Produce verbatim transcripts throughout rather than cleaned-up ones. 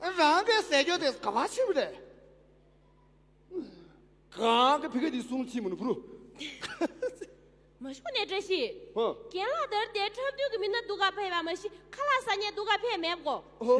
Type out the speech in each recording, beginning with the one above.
རང་གི་ཟས་སྐྱོ་དེ་ག་པར་ཕྱིན་པ་རེད། གང་གི་ཕི་ག་དེ་སུང་ཕྱིན་མི་འདུག་བུ་རུ། མ་ཤུ་ནས་བཀྲ་ཤིས། ཧོ། རྒན་ལགས་དེར་དེ་འཁྲབ་སྟོན་གྱི་མི་སྣ་འདུག་ག་ཕེབས་པ་མ་གཞི་ཁ་ལག་ཟ་མཁན་འདུག་ག་ཕེབས་མེད་གོ། ཧོ།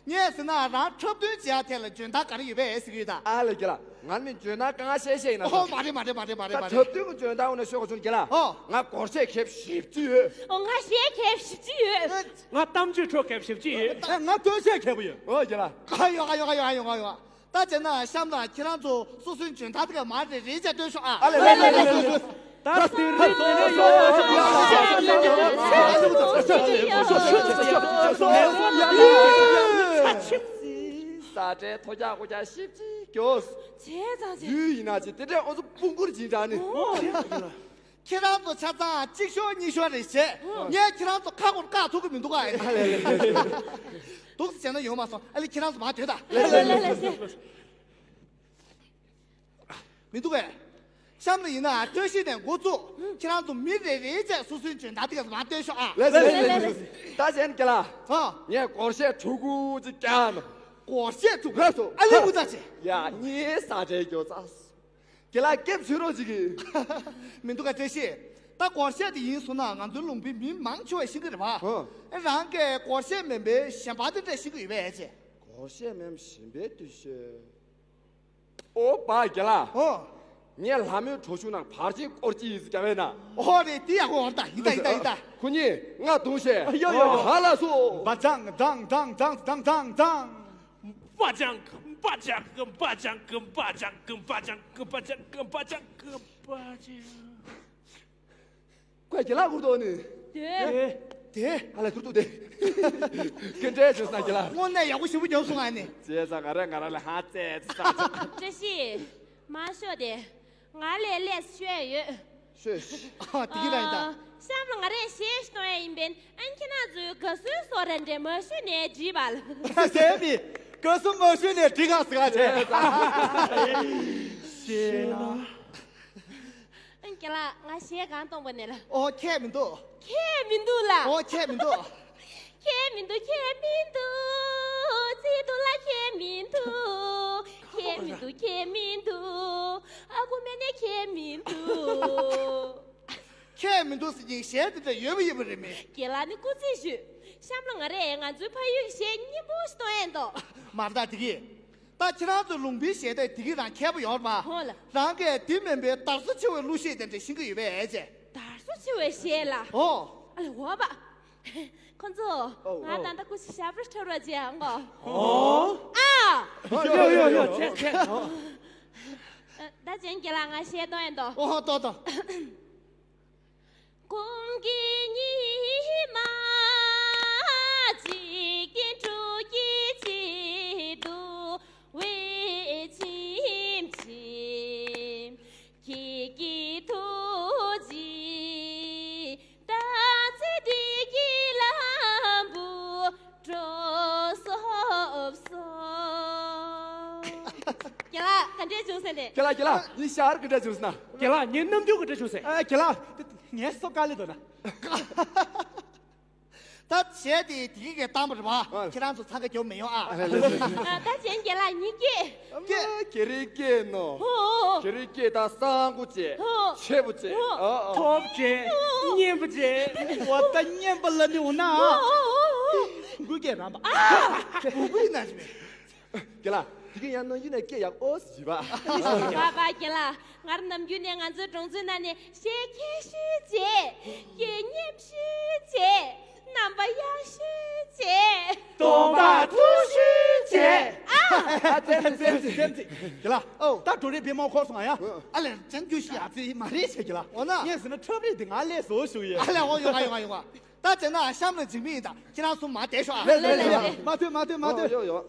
ངས་ཟེར་ན་རང་འཁྲབ་སྟོན་བྱེད་ཡ་ཐད་ལ་འཇོན་ཐང་ག་རེ་ཡོད་པས་ཟེར་གྱི་ཡོད་ད། ཨ་ལས་རྒན་ལགས། ང་མི་འཇོན་ཐང་གང་བཤད་བཤད་ཡིན་ན། ཨོ་མ་རེད་མ་རེད་མ་རེད་མ་རེད་ད། མ་རེད། འཁྲབ་སྟོན་གྱི་འཇོན་ཐང་འོ་ན་ཤོད་ག་བྱུང་རྒན་ལགས། ཨོ། ང་སྒོར་གཞས་མཁས་པ་བཞི་བཅུ་ཡོད། ཨོ་ང་གཞས་མཁས་པ་བཞི་བཅུ་ཡོད། ཨེ། ང་གཏམ་བརྗོད་འཕྲོ་མཁས་པ་བཞི་བཅུ་ཡོད། ཨེ། ང་སྟོད་གཞས་མཁས་པོ་ཡོད། ཨོ་རྒན་ལགས། ཨ་ཡོ་ཨ་ཡོ་ཨ་ཡོ་ཨ་ཡོ་ཨ་ཡོ། ད་བྱས་ན་གཤམ་ལ་ཁྱེད་རང་ཚོ་སོ་སོའི་འཇོན་ཐང་དེ་ག་མར་རེ་རེ་བྱས་སྟོན་ཤོག་ཨ། ཨ་ལས་ལས་ལས་ལས་ལས། ད་དེ་རིང་དེ་ནས་ཡོད་ཡོད་ཡོད་ཡོད། ས་ཁྲའི་ཐོ་རྒྱག་ཀོ་རྒྱག་ཞིབ་ཅིག་སྐྱོ། བྱས་ཙང་བྱས། ཡུལ་ཡིན་ན་ཅི་དེ་འདྲའི་ཨོ་ཚོ་སྤུན་ཀུར་ཅིག་འདྲ་ནི། ཁྱེད་རང་ཚོ་ཆ་ཚང་གཅིག་ཤོག་གཉིས་ཤོག་རེད་བྱས། ངས་ཁྱེད་རང་ཚོ་ཁ་སྐོར་བཀག་ཐུབ་ཀྱི་མི་འདུག་ཨ། ཨ་ལས་ལས་ལས། འདུག་སེ་བྱས་ན་ཡོང་མ་སོང་ཨ་ལས། ཁྱེད་རང་ཚོ་མར་སྡོད་ད། ལས་ལས་ལས་ལས། མི་འདུག་གས། གཤམ་ལ་ཡིན་ན་སྟོད་གཞས་ནས་འགོ་བཙུགས། ཁྱེད་རང་ཚོ་མི་རེ་རེ་བྱས་སོ་སོའི་འཇོན་ཐང་དེ་ག་མར་སྟོན་ཤོག་ཨ། ལས་ལས་ལས་ལས། ད་གཞན་རྒན་ལགས། ཨ། ངས་སྒོར་གཞས་དྲུག་ཅུ་ཅིག་བརྒྱབ་ན། སྒོར་གཞས་དྲུག་ཅུ། ལགས་སོ། ཨ་ལས་མུ་ཙ་ཆེ། ཡ་ངའི་ས་ཁྲའི་སྐྱོ་ཚ། རྒན་ལགས་སྐྱབས་བཅོལ་རོགས་བྱེད་ཀྱི། མི་འདུག་ག་བཀྲ་ཤིས། ད་སྒོར་གཞས་དེ་ཡིན་སོང་ན་ང་ཚོའི་ལུང་པའི་མི་མང་ཆེ་བས་ཤེས་ཀྱི་རེད་པ། ཨོ། ཨེ་རང་གིས་སྒོར་གཞས་མིན་པའི་གཞན་པ་དེ་འདྲ་ཤེས་ཀྱི་ཡོད་པས་ཅེ། སྒོར་གཞས་མིན་གཞན་པའི་དུས་ཤོད། ཨོ་པ་རྒན་ལགས། ཨོ། ངས་ལྷ་མོའི་གྲོ་ཆུང་ནང་བར་ཆད་སྐོར་གྱི་ཡིན་ཟེར་བརྒྱབ་པས་ན། ཨོ་རེད་དེ་ཡག་པོ་འོར་ད་ཡིན་ད་ཡིན་ད་ཡིན་ད། ཁོ་གཉིས་ང་དུང་ཤེས། ཡོ་ཡོ་ཡོ། ཧ་ལ་སོ། བ་ཙང་དང་དང་དང་དང་དང་དང་། པ་ཅང་པ་ཅང་པ་ཅང་པ་ཅང་པ་ཅང་པ་ཅང་། ཁོས་རྒན་ལགས་སྐུར་དོ་ནི། དེ། དེ། ཨ་ལས་ཐུར་ཐུར་དེ། སྐད་འདྲ་བྱུང་སོང་རྒན་ལགས། དངོས་གནས་ཡག་པོ་ཞེ་པོ་བརྒྱབ་སོང་ཨ་ནི། བྱས་ཙང་ང་རང་ང་རང་ལ་ཧ་ཙེ་ཙེ་ཙེ། བཀྲ་ཤིས། མ་ཤོད་དེ། ང་ལས་ལས་ཤོད་ཡོད། ཤོད། ཨ་དེ་གི་རང་ཡིན་ད། ཨ། གཤམ་ལ་ང་རས་གཞས་ཤིག་གཏོང་ཡ་ཡིན་པས་ཨན་ཁྱེད་རང་ཚོས་དགའ་བསུ་སོགས་རེ་འདྲ་མ་ཞུས་ནས་བྲིས་པ་ལ། ཟེར་མི། དགའ་བསུ་མ་ཞུས་ནས་བྲིས་ག་ཟེར་ག་བྱས། ཤེས་ན། ཨན་རྒན་ལགས་ང་གཞས་གང་གཏོང་པ་ནས་ལ། ཨོ་ཁྱད་མི་འདུག་ཁྱད་མི་འདུག་ལ། ཨོ་ཁྱད་མི་འདུག་ཁྱད་མི་འདུག་ཁྱད་མི་འདུག་ཚིག་འདུག་ལ་ཁྱད་མི་འདུག་ཁྱད་མི་འདུག་ཁྱད་མི་འདུག་ཨ་ཁུ་མེ་ནས་ཁྱད་མི་འདུག་ཁྱད་མི་འདུག་ཟེར་གྱིན་གཞས་དེ་འདྲ་ཡོད་པ་ཡོད་པ་རེད་མེད། རྒན་ལགས་ནི་སྐུ་རྩེད་ཞུས། གཤམ་ལ་ང་རས་ང་ཚོའི་ཕ་ཡུལ་གྱི་གཞས་སྙན་པོ་ཞིག་གཏོང་ཡས་འདུག་མར་ད་དེ་གི། ད་ཁྱེད་རང་ཚོ་ལུང་པའི་གཞས་དེ་དེ་གི་རང་མཁས་པོ་ཡོད་རེད་པ། ཧོ་ལ། རང་གིས་དེ་མིན་པའི་དར་སོ་ཆེ་བའི་གླུ་གཞས་དེ་འདྲ་ཤེས་ཀྱི་ཡོད་པས་ཨེ་ཅེ། དར་སོ་ཆེ་བའི་གཞས་ལ། ཨོ། ཨ་ལས་འོ་བ། ཁོ་ཚོ། ཨོ། ང་ད་ལྟ་སྐུ་ཞབས་བྲོ་འཁྲབ་རོགས་བྱེད་ཨང་གོ། ཨོ། ཨ། ཡོ་ཡོ་ཡོ་ཆེ་ཆེ། ད་ཅན་གྱི་ལ་ང་གཞས་གཏོང་ཡས་འདུག་ཨོ་ཏོ་ཏོ། གོང་གི་ཉི་མ་འཇིག་རྟེན་དྲུག་གི་ཆེད་དུ་འོད་ཆེམ་ཆེམ། ཁྱེད་ཀྱི་ཐུགས་རྗེས་ད་ཚེ་འདི་གི་ལམ་བུ་འགྲོ་སོབ་སོབ། རྒན་ལགས་ག་འདྲས་བྱུང་ཟེར་ནས། རྒན་ལགས་རྒན་ལགས་ངའི་ཞར་ག་འདྲས་བྱུང་ཟེར་ན། རྒན་ལགས་ངའི་རྣམ་འགྱུར་ག་འདྲས་བྱུང་ཟེར། ཨ་རྒན་ལགས་ངའི་སོ་དཀའ་ལས་འདུག་ན། ད་གཞས་དེ་དེ་གི་གི་བཏང་པ་རེད་བ། ཨ། ཁྱེད་རང་ཚོ་འཚང་ཁ་རྒྱོབ་མི་ཡོང་ཨ། ཨ་ལེ་ལེ་ལེ། ཨ་ད་གཞན་རྒན་ལགས་གཉིས་ཀས། ཀྱེ། ཁྱེད་རིག་སྐྱེས་ནོ། ཨོ། ཁྱེད་རིག་སྐྱེས་ད་གསང་པོ་བྱས། ཨོ། ཆེ་པོ་བྱས། ཨོ། ཨོ། ཨོ། ཐོབ་བྱས། སྙན་པོ་བྱས། འོ་ད་སྙན་པ་ལ་ནི་འོ་ན། ཨོ། འགུལ་སྐྱེས་རང་པ། ཨ། འགུལ་སྐྱེས་ན་ཞིག་མེད། རྒན་ལགས། དེ་གི་ཡང་ནང་བཞིན་ནས་སྐད་ཡག་ཨོ་ཟེར་བ། ཨ་ནི་ཞིག་ག་པ་རྒན་ལགས། ངར་ནམ་རྒྱུན་ནས་ང་ཚོའི་གྲོང་ཚོའི་ནང་ནས་གཞས་མཁས་ཤོས་བྱས། སྐད་སྙན་ཤོས་བྱས། རྣམ་པ་ཡག་ཤོས་བྱས། གདོང་པ་མཐུག་ཤོས་བྱས། ཨ། ཨ་ཙེམ་ཙེམ་ཙེམ་ཙེམ་ཙེམ། རྒན་ལགས། ཨོ། ད་འགྲོ་རེས་བེ་མོ་འཁོར་སོང་ང་ཡ། ཨ་ལས་ཅན་རྒྱུ་ཤི་ཨ་ཙི་མ་རེད་བྱས་རྒན་ལགས། འོ་ན། ངས་ཟེར་ན་འཁྲབ་རེས་དེ་ང་ལས་བཟོ་ཞུ་ཡས། ཨ་ལས་འོ་ཡོང་ང་ཡོང་ང་ཡོང་ང་། ད་བྱས་ན་གཤམ་ལ་འཇིགས་མེད་ཡིན་ད་ཁྱེད་རང་གསུམ་མ་བསྡད་ཤོག་ཨ། ལེ་ལེ་ལེ་ལེ། མ་ཐོས་མ་ཐོས་མ་ཐོས། ཡོ་ཡོ།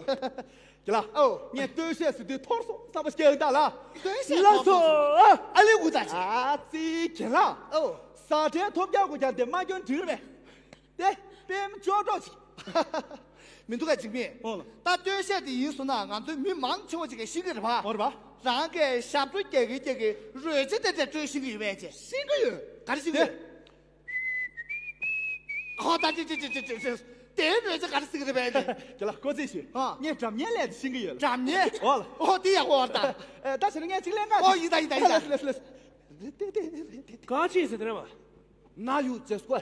རྒན་ལགས། ཨོ། ངས་སྟོད་གཞས་ཟེར་དུས་ཐོར་སོང་བསམ་པ་སྐྱེ་ཡོང་ད་ལ། སྟོད་གཞས་ལགས་སོ། ཐོར་སོང་། ཨ་ལེ་འུ་ད་ཅི། ཨ་ཙི་རྒན་ལགས། ཨོ། ས་ཁྲའི་ཐོབ་རྒྱག་དགོས་ཀྱང་དེ་མ་སྐྱོན་འགྲིག་རེད་པས། དེ་དཔེ་མི་ལྕོག་གྲོགས་ཅིག་མི་འདུག་ག་འཇིགས་མེད། ཨོ་ལ། ད་སྟོད་གཞས་དེ་ཡིན་སོང་ན་ང་ཚོའི་མི་མང་ཆེ་བ་ཅིག་གིས་ཤེས་ཀྱི་རེད་པ། ཨོ་རེད་པ། རང་གིས་ཞབས་བྲོ་རྒྱག་གི་རྒྱག་གི་རོལ་ཆ་དེ་འདྲ་དཀྲོལ་ཤེས་ཀྱི་ཡོད་པས་ཅེ། ཤེས་ཀྱི་ཡོད། ག་རེ་ཤེས་ཀྱི་ཡོད། ཨོ་ད་ཅི་ཅི་ཅི་ཅི་ཅི། དེའི་རོལ་ཆ་ག་རེ་ཟེར་གི་རེད་པས་ནི། རྒན་ལགས་སྐུ་རྩེད་ཞུ། ཨ། ངས་སྒྲ་སྙན་ལས་ཤེས་ཀྱི་ཡོད། སྒྲ་སྙན། འོ་ལ། ཨོ་དེ་ཡག་པོ་བར་ད། ཨེ་ད་བྱས་ན་ངས་གཅིག་ལེན་ག་ཨོ་ཡིན་ད་ཡིན་ད་ཡིན་ད། ལེས་ལེས་ལེས། གང་ཅི་ཟེར་དེ་རེད་བ། ན་ཡུ་ཇེ་སྐོ།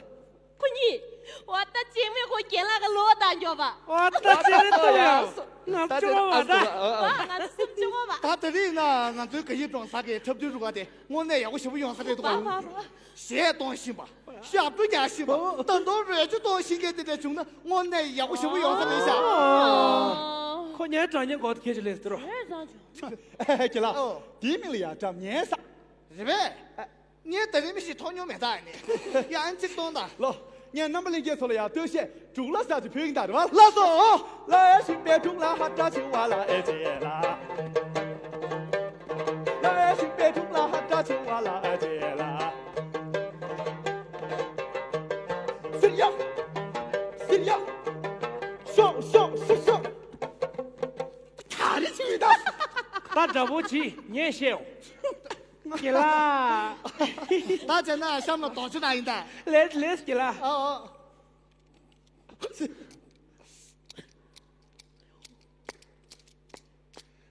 ཁོ་གཉིས། འོ་ད་ཅིག་མི་ཁོ་རྒན་ལགས་ཀྱི་ལོ་ད་འགྱོ་བ། འོ་ད་ཅི་རེད་ད་ཡ། ང་ཚོ་བ་ད། ཨ་ང་ཚོ་སེམས་ཅི་འོ་བ། ད་དེ་རིང་ན་ང་ཚོའི་ག་ཡིག་གྲོང་གསར་གྱི་འཁྲབ་སྟོན་རུ་ཁག་དེ་དངོས་གནས་ཡག་པོ་ཞེ་པོ་ཡོང་ས་རེད་འདུག་བ། བ་བ་བ། གཞས་གཏོང་བཞིན་པ། ཞབས་བྲོ་རྒྱག་བཞིན་པ། ད་དུང་རོལ་ཆ་གཏོང་བཞིན་མཁན་དེ་འདྲ་བྱུང་ན་དངོས་གནས་ཡག་པོ་ཞེ་པོ་ཡོང་ས་རེད་ཤག་ཁོ་ཉལ་དྲ་ཉལ་གོ་ཁྱེད་ཀྱི་ལས་ཟེར་རོ། རེད་ཟེར་བྱུང་། ཨེ་ཁྱེད་ལ། ཨོ། དེའི་མིང་ལ་ཡ་སྒྲ་སྙན་ས། རེད་པས། ངས་ད་རིང་མི་ཞིག་མཐོང་མྱོང་མེད་ད་ནི། ཡ་ཨན་གཅིག་གཏོང་དང་། ལོ། ངས་རྣམ་པ་ལྷན་རྒྱས་ཚོ་ལ་ཡ་སྟོད་གཞས་འབྲུག་ལྷ་ས་ཅིག་ཕུལ་གྱིན་ད་རེད་བ། ལགས་སོ། ལ་ཡ་ཤིང་པའི་འབྲུག་ལ་ཧ་ཏྲ་ཆེ་བ་ལ་ཨེ་ཅེ་ལ། ལ་ཡ་ཤིང་པའི་འབྲུག་ལ་ཧ་ཏྲ་ཆེ་བ་ལ་ཨེ་ཅེ་ལ། སིར་ཡ། སིར་ཡ། ཤོག་ཤོག་སིར་ཤོག་ག་རེ་བྱེད་ཡོད་ད། ད་འདྲ་པོ་བྱེད་ངས་བཤད་འོ། རྒན་ལགས། ད་བྱས་ན་གཤམ་ལ་རྡོག་ཆུ་ན་ཡིན་ད། ལེས་ལེས་རྒན་ལགས། ཨ་ཨ།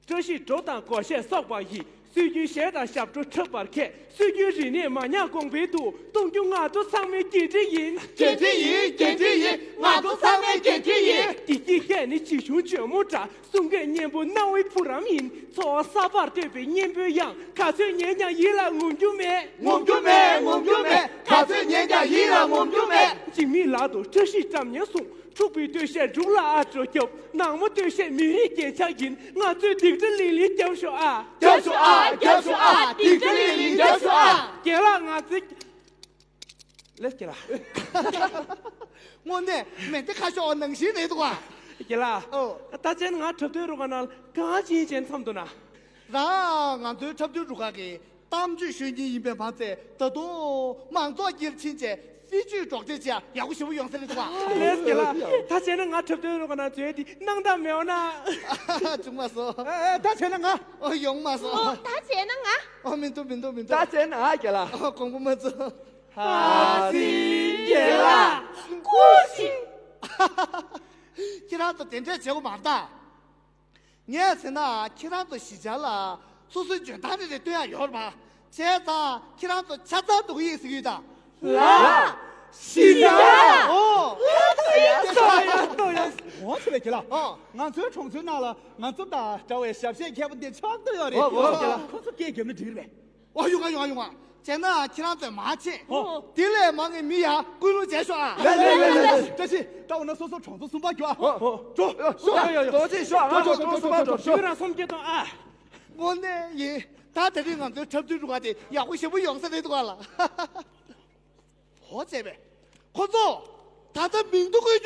བཀྲ་ཤིས་སྒྲོག་དང་སྒོར་གཞས་སོགས་པ་ཡིས། སྲོལ་རྒྱུན་གཞས་དང་ཞབས་བྲོ་འཁྲབ་པར་མཁས། སྲོལ་རྒྱུན་རིག་གནས་མ་ཉམས་གོང་འཕེལ་དུ་གཏོང་རྒྱུ་ང་ཚོ་ཚང་མའི་འགན་འཁྲི་ཡིན། འགན་འཁྲི་ཡིན། འགན་འཁྲི་ཡིན། ང་ཚོ་ཚང་མའི་འགན་འཁྲི་ཡིན། བདེ་སྐྱིད་སྐྱེས་ནི་བྱིའུ་ཆུང་འཇོལ་མོ་འདྲ། གསུང་སྐད་སྙན་པོ་རྣ་བའི་བུ་རམ་ཡིན། འཚོ་བ་གསར་པར་བསྟོད་པའི་སྙན་པོའི་དབྱངས། ག་ཚོད་ཉན་ཀྱང་ཡིད་ལ་ངོམ་རྒྱུ་མེད། ངོམ་རྒྱུ་མེད། ངོམ་རྒྱུ་མེད། ག་ཚོད་ཉན་ཀྱང་ཡིད་ལ་ངོམ་རྒྱུ་མེད། འཇིགས་མེད་ལག་ཏུ་བཀྲ་ཤིས་སྒྲ་སྙན་གསུང་། འཁྲུག་པའི་སྟོད་གཞས་འབྲུག་ལ་ཨ་སྤྲོ་རྒྱབ། ནག་མོ་སྟོད་གཞས་མི་རིགས་རྒྱན་ཆ་ཡིན། ང་ཚོའི་སྡིག་སྒྲ་ལིང་ལིང་རྒྱབ་ཤོག་ཨ། རྒྱབ་ཤོག་ཨ། རྒྱབ་ཤོག་ཨ། སྡིག་སྒྲ་ལིང་ལིང་རྒྱབ་ཤོག་ཨ། རྒན་ལགས་ང་ཚོའི། ལེས་རྒན་ལགས། དངོས་གནས་མེ་མདའ་ཁ་ཤོར་ནང་བཞིན་རེད་འདུག་ཨ། རྒན་ལགས། ཨོ། ད་བྱས་ན་ང་འཁྲབ་སྟོན་རུ་ཁག་ནང་གང་ཅིའི་ཅན་མཚམས་འདུག་ན། རང་ང་ཚོའི་འཁྲབ་སྟོན་རུ་ཁག་གི་གཏམ་བརྗོད་ཤོད་མཁན་ཡིན་པའི་མ་ཚད་ད་དུང་མང་ཚོགས་དཀྱིལ་ཕྱིན་བྱས་སྲིད་ཇུས་སྒྲོག་སྦྱང་བྱས་ཡག་པོ་ཞེ་པོ་ཡོང་ས་རེད་འདུག་ཨ། ལེས་རྒན་ལགས། ད་བྱས་ན་ང་འཁྲབ་སྟོན་རུ་ཁག་ནང་འཛུལ་ཏེ་སྣང་དག་མེད་འོ་ན། བྱུང་མ་སོང་། ཨ་ཨ་ད་བྱས་ན་ང་། ཨོ་ཡོང་མ་སོང་། ཨོ་ད་བྱས་ན་ང་། ཨོ་མི་འདུག་མི་འདུག་མི་འདུག་ད་བྱས་ན་ང་རྒན་ལགས། ཨོ་དགོངས་པ་མ་ཚོམས། ཧ་སི་རྒན་ལགས། སྐུ་ཞིག་ཁྱེད་རང་ཚོ་དེ་འདྲས་བྱེད་དགོས་མ་རེད་ད། ངས་ཟེར་ན་ཁྱེད་རང་ཚོ་གཞིས་ཆགས་ལ་སོ་སོའི་འཇོན་ཐང་རེ་རེ་སྟོན་ཡ་ཡོད་རེད་པ། བྱས་ཙང་ཁྱེད་རང་ཚོ་ཆ་ཚང་འདུག་ཡིན་ཟེར་གྱི་ཡོད་ད། ལགས། གཞིས་ཆགས། ཨོ། ཡ་ཡ་ཡ་ཡ། ངོ་ཆེ་བའི་ཁྱེད་ལ། ཨོ། ང་ཚོའི་གྲོང་ཚོའི་ནང་ལ་ང་ཚོ་དང་འདྲ་བའི་ཞབས་གཞས་མཁས་པོ་དེ་ཕྱོགས་ཏུ་ཡོད་རེད། ཨོ་ཨོ། ཁྱེད་ལ་ཁོ་ཚོ་སྐད་རྒྱབ་ན་འགྲིག་རེད་པས། ཨོ་ཡོང་ང་ཡོང་ང་ཡོང་ང་། བྱས་ན་ཁྱེད་རང་ཚོས་མ་བྱེད། ཨོ། དེ་ལས་མང་བའི་མི་ཡར་སྐུལ་སློང་བྱས་ཤོག་ཨ། ལེ་ལེ་ལེ་ལེ། བཀྲ་ཤིས་ད་འོ་ན་སོ་སོ་གྲོང་ཚོ་གསུམ་པ་རྒྱོབ་ཨ། ཨོ། འགྲོ། ཤོག་ཡོ་ཡོ་ཡོ། རྡོ་རྗེ་ཤོག་ཨ། གྲོང་ཚོ་གསུམ་པ་འགྲོ་ཤོག་ཁྱེད་རང་སུམ་བརྒྱ་གཏོང་ཨ། དངོས་གནས་ཡིན། ད་དེ་རིང་ང་ཚོའི་འཁྲབ་སྟོན་རུ་ཁག་དེ་ཡག་པོ་ཞེ་པོ་ཡོང་ས་རེད་འདུག་ག་ལགས། ཧོ་བྱས་པས། ཁོ་ཚོ། ད་ལྟ་མིང་ཐོ་འགོད་